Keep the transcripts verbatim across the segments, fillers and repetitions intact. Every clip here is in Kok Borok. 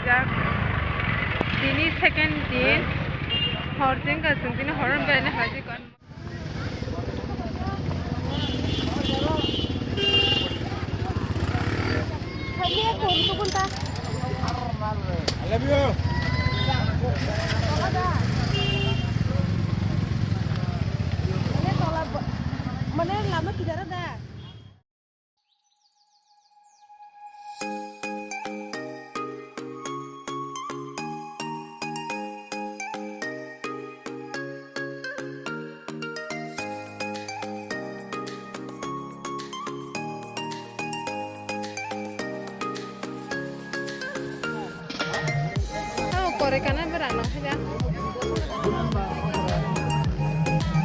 Jak. Tini second din. Hor jeng ka sung tini hor beraina hajik. Mane lama kidara da. Tamo kore kana berang nang khaja.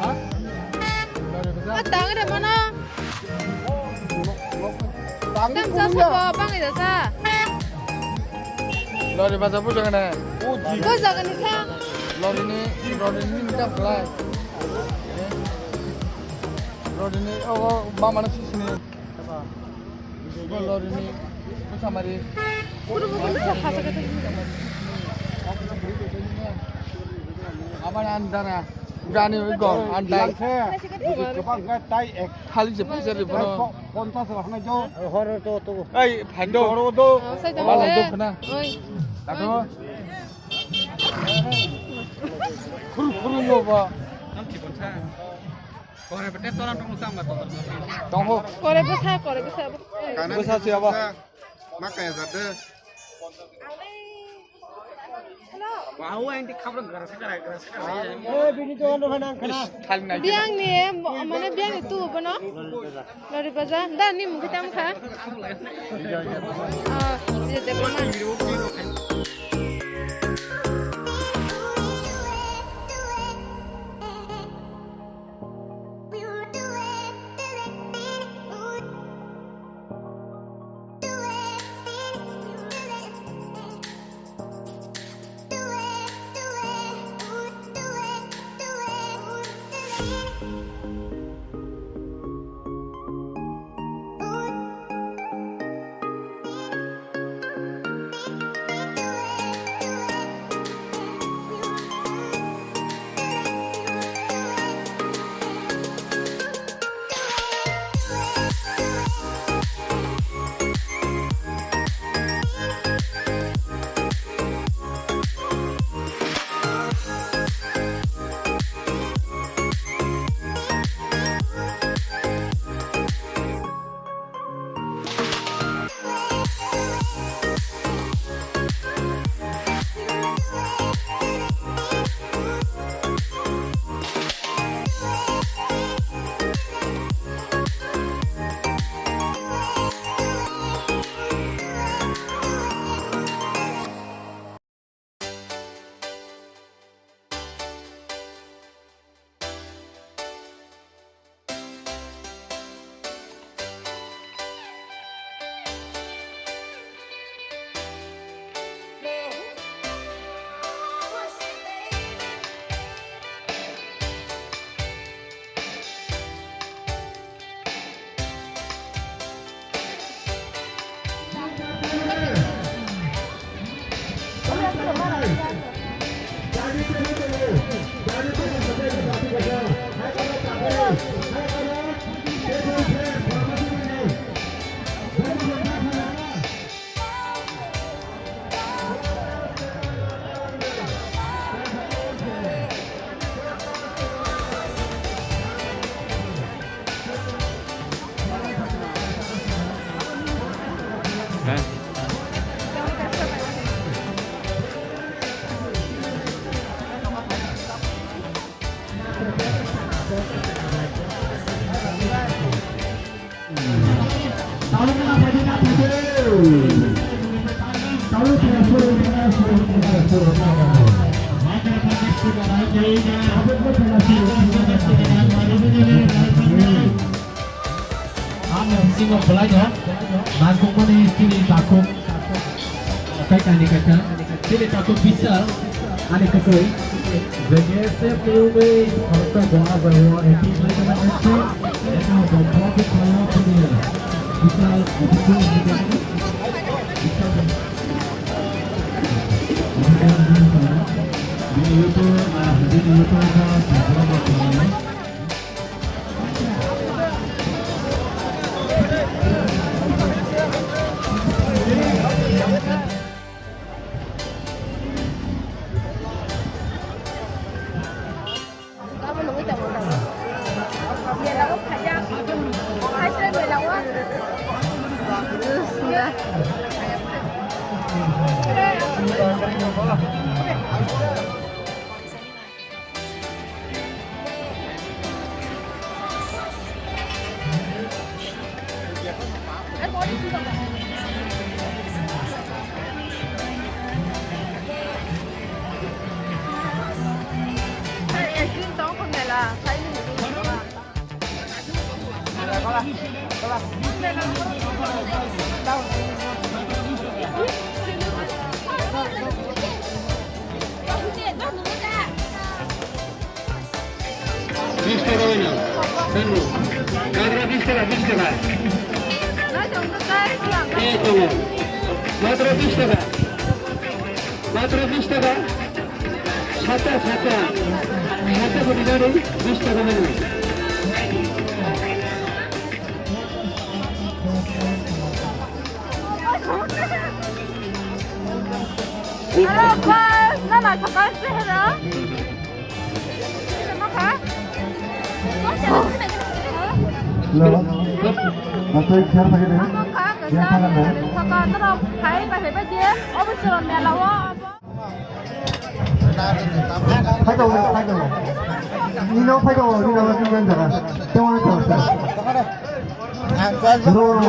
Ha? O tang re mano. Tang Tang sa sa ko bang ida sa. Lori baja bu jaga na. Bu jaga ni sa. Lori ni, lori ni ni ta plai. Lori ni o ba mana sini. Lorini, Kusamari. Kudu bukan sa khasa kata. Apa yang antara? Gani go, antai. Khali je pisa de bono. Ponchas rok na jo. Hor to to. Ei, phando. Hor to. Sai jang. Wala le. Dukh na. Oi. Dato. Khuru khuru lo ba. Kore bete toran tong sam ga to. Tongo. Kore bwsa, kore bwsa. Bwsa si abo. Ma kaya jade. Wah, ain di khabra gara sakara, gara sakara. Eh, bini to ano hanang khana. Biang ni, mane biang ni tu bono. Lori baja, da ni mukhi tam kha. Ah, iya, debra ma. Ang sing belai no, nangkukmani sini takuk. Kai kani kaka, sini takuk bisa, ani kakoi. Jenge se peumei, harta boa bawa, eti mai kena eti, eti bompha ke kaya punya. Bisa, bisa, bisa. Bish taka bai no. Nangno. Magra bish taka, bish taka. Tei tongo. Matro bish taka. Matro bish taka. Sata, sata. Sata ko dinari bish taka bai no. Hello guys, nana sakal sehera. Hello. Matai kher lagi deh. Yang mana deh? Sakal terus hai pai pai dia. Obisron mela wo. Phai tongo, phai tongo. Nino phai tongo, nino phai tongo, nino phai tongo. Tengok, tengok, tengok. Bro.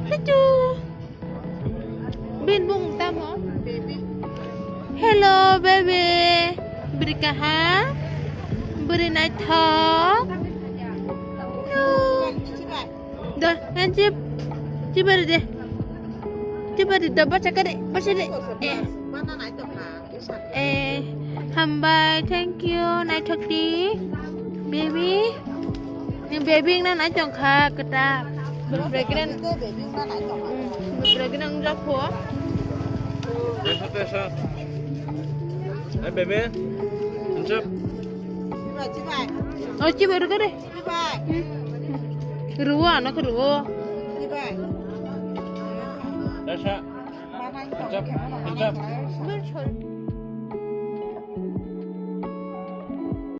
Tutu. Bin bung tamo. Hello, baby. Beri kaha? Beri naithok? No. Da, hanjip. Cibari de. Cibari da, bacha kare, bacha de. Eh. Eh, hambai, thank you, naithok di, baby. Ni baby na naithok kha, kata. Pregnant. Mm, pregnant jakho. Tesa, tesa. Eh, baby. Hanjip. Oh, cibai kare. Hmm. Ruwa, anak ruwa. Tesa. Hanjip. Hanjip.